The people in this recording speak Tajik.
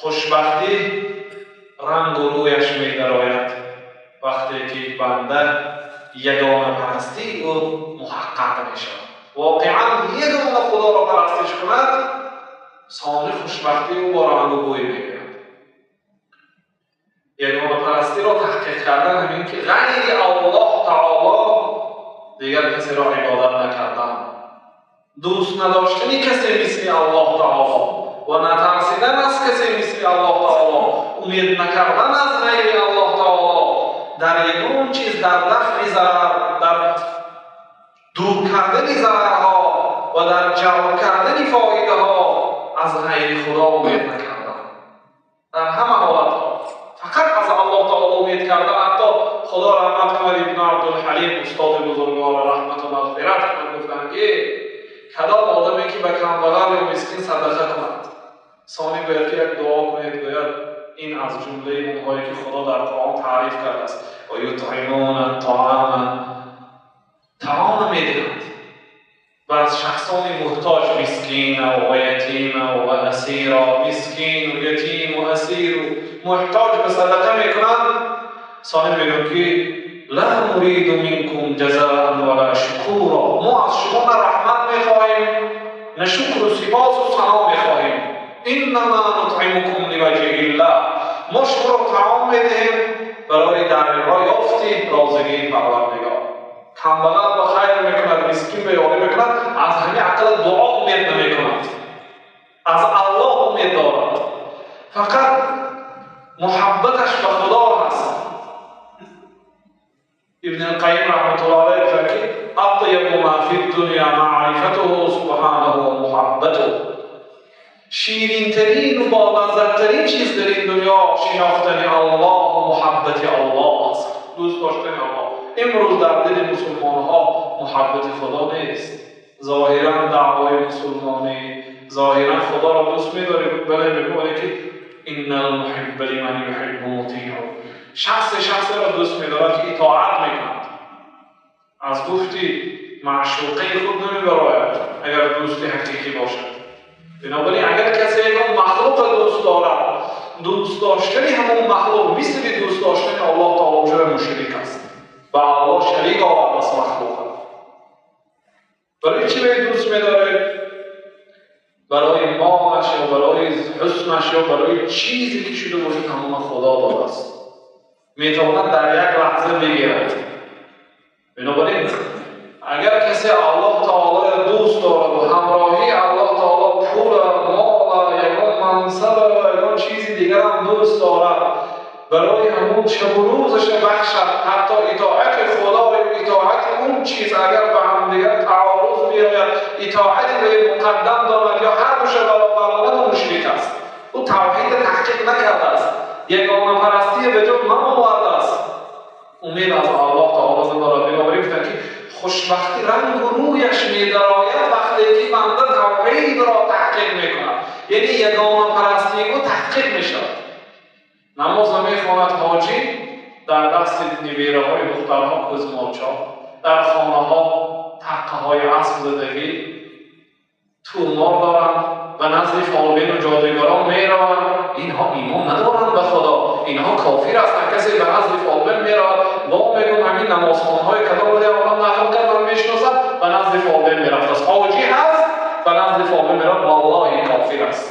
Хушбахтӣ рангу рӯяш медарояд вақте ки банда ягонапарастии ӯ муҳаққақ мешавад. Воқеан ягона Худоро парастиш кунад, сони хушбахтии ӯ бо рангу бӯй мегирад. Ягонапарастиро таҳқиқ кардан ҳамин ки ғайри Аллоҳ таоло дигар касеро ибодат накардан, дӯст надоштани касе мисли Аллоҳ таоло ва натарсидан аз касе мисли Аллоҳ таоло, умед накардан аз ғайри Аллоҳ таоло дар ягон чиз, дар дафъи зарар, дар дур кардани зарарҳо ва дар ҷалб кардани фоидаҳо аз ғайри Худо умед накардан. Дар ҳама ҳолатҳо фақат аз Аллоҳ таоло умед кардан. Ҳатто Худо раҳмат кунад Ибн Абдулҳалим, устоди бузургвор, раҳмату мағфират кунад, гуфтанд ки кадом одаме ки ба камбағал ё мискин садақа кунад, сони гӯяд ки як дуо кунед, гӯяд ин аз ҷумлаи онҳое ки Худо дар Қуръон таъриф кардааст: ва ютъимуна ат-таъома, таом медиҳанд ба шахсони муҳтоҷ, мискина ва ятима ва асира, мискину ятиму асиру муҳтоҷ ба садақа мекунанд. Сони мегӯяд ки ла нуриду минкум ҷазаан вала шукура, мо аз шумо на раҳмат мехоҳем, на шукру сипосу сано мехоҳем. Иннама нутъимукум ливаҷҳиллаҳ, мо шуморо таом медиҳем барои дар ёфти розигии Парвардигор. Камбағал ба хайр мекунад, мискин ба ёрӣ мекунад, аз ҳамин ақла дуо умед намекунад, аз Аллоҳ умед дорад, фақат муҳаббаташ ба Худо ҳаст. Ибн Алқайим раҳматуллоҳи алайҳ гуфтанд ки атйабу ма фи ддунё маърифатуҳу субҳанаҳу ва муҳаббатуҳу, ширинтарин ва болаззаттарин чиз дар ин дунё шинохтани Аллоҳ ва муҳаббати Аллоҳ аст, дӯст доштани Аллоҳ. Имрӯз дар дили мусулмонҳо муҳаббати Худо нест. Зоҳиран даъвои мусулмонӣ, зоҳиран Худоро дӯст медорем, бале мегӯем, вале ки иннал муҳибба лиман юҳиббу мутиъ, шахсе шахсеро дӯст медорад ки итоат мекунад, аз гуфти маъшуқаи худ намебарояд агар дӯсти ҳақиқӣ бошад. Бинобар ин агар касе ягон махлуқро дӯст дорад, дӯст доштани ҳамон махлуқ мисли дӯст доштани Аллоҳ таоло шуда мушрик аст, ба Аллоҳ шарик овардааст махлуқро. Барои чӣ дӯст медоред? Барои молаш ё барои ҳуснаш ё барои чизе ки шуда бошад, ҳамона Худо додааст, метавонад дар як лаҳза бигирад. Бинобар ин агар касе Аллоҳ таолоро дӯст дорад ва ҳамроҳии Аллоҳ таоло пула, мола, ягон мансаба ва ягон чизи дигарам дӯст дорад, барои ҳамон шабу рӯзаша бахшад, ҳатто итоати Худо ва итоати он чиз агар ба ҳамдигар таорруз биёяд, итоати ба муқаддам дорад ё ҳар душа баробар дорад, ӯ мушрик аст. Ӯ тавҳидро таҳқиқ накардааст, ягонапарастие ба ҷо наовардааст, умед аз Аллоҳ таоло надорад. Бинобар ин гуфтанд ки хушбахтӣ рангу рӯяш медарояд вақте ки банда тавҳидро таҳқиқ мекунад, яъне ягонапарастии ӯ таҳқиқ мешавад. Намоз намехонад ҳоҷӣ, дар дасти нибираҳои духтарҳо кӯзмолчо, дар хонаҳо таққаҳои асп задагӣ, тӯмор доранд, ба назди фолбину ҷодугарон мераванд. Инҳо имон надоранд ба Худо, инҳо кофир ҳастанд. Касе ба назди фолбин меравад, бо мегӯм ҳамин намозхонаҳои кадом буд, як одам нақл кард, ман мешиносам, ба назди фолбин мерафтааст. Ҳоҷӣ ҳаст, ба назди фолбин меравад, валлоҳи кофир аст.